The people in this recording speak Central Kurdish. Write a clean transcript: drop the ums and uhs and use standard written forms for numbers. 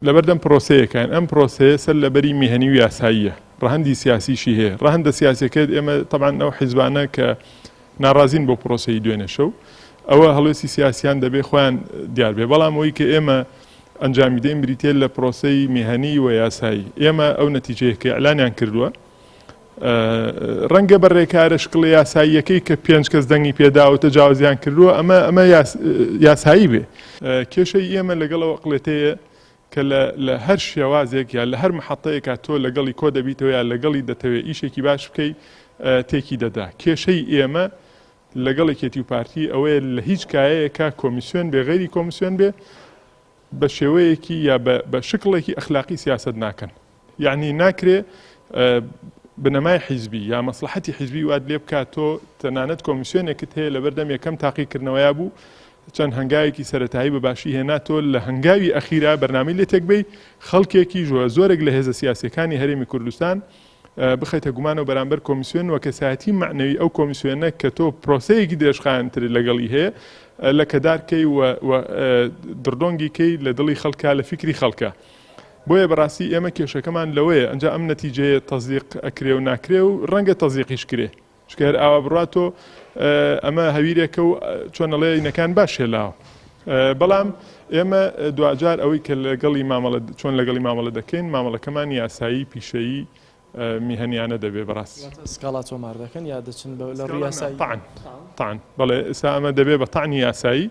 لەبەردەم پرۆسەیەکاین، ئەم پرۆسەیە سەر لەبەری میهەنی و یاساییە، ڕەهەندی سیاسیشی هەیە، ڕەهەندە سیاسیەکەی ئێمە تەبعەن ئەو حیزبانە کە ناڕازین بۆ پرۆسەی دوێنێ شەو، ئەوە هەڵوێستی سیاسیان دەبێ خۆیان دیار بێ، بەڵام ئەوەی کە ئێمە ئەنجامی دەین بریتیە لە پرۆسەی میهەنی و یاسایی. ئێمە ئەو نەتیجەیە کە ئیعلانیان کردووە، ڕەنگە بە ڕێکارە شکڵە یاساییەکەی کە پێنج کەس دەنگی پێداوە تەجاوزیان کردووە ئەمە ئەمە یاسایی بێ. کێشەی ئێمە لەگەڵ ئەو ئەقڵێتەیە کە لە هەر شێوازێک یا لە هەر محەتەیەکا تۆ لەگەڵی کۆ دەبیتەوە یا لەگەڵی دەتەوێ ئیشێکی باش بکەی تێکی دەدا. کێشەی ئێمە لەگەڵ یەکێتی و پارتی ئەوەیە لە هیچ کایەیەکا کۆمیسیۆن بێ غەیری کۆمیسیۆن بێ بە شێوەیەکی یا بە شکڵێکی ئەخلاقی سیاسەت ناکەن. یەعنی ناکرێ بنەمای حیزبی یا مەسڵەحەتی حیزبی وات لێ بکات تۆ تەنانەت کۆمیسیۆنێکت هەیە لەبەردەم یەکەم تاقیکردنەوەیا بوو چەند هەنگاوێکی سەرەتایی بە باشی هێنا تۆ لە هەنگاوی ئەخیرا بەرنامەی لێ تێک بەی خەڵکێکی ژۆ زۆرێک لە هێزە سیاسیەکانی هەرێمی کوردستان بخەیتە گومانەوە بەرامبەر کۆمیسیۆن و کەسایەتی مەعنەوی ئەو کۆمیسیۆنە کە تۆ پرۆسەیەکی درێژخایەنتر لەگەڵی هەیە لەکەدار کەی و دڕدۆنگی کەی لە دڵی خەڵکا لە فیکری خەڵکە. بۆیە بەڕاستی ئێمە کێشەکەمان لەوەیە ئەنجا ئەم نەتیجەیە تەزیق ئەکرێ و ناکرێ و ڕەنگە تەزیقیش کرێ چونکە هەر ئاوا بڕوا تۆ ئەمە هەویرێکە و چۆن ئەڵێ اینەکان باش هێلاوە بەڵام ئێمە دواجار ئەوەی کە لەگەڵی مامەڵە چۆن لەگەڵی مامەڵە دەکەین مامەڵەکەمان یاسایی پیشەیی میهەنیانە دەبێ بەڕاستی. واتە سکاڵا تۆمار دەکەن یا دەچن لە ڕووی یاسایی؟ تەعن تەعن بەڵێ ئێستا ئەمە دەبێ بە تەعنی یاسایی.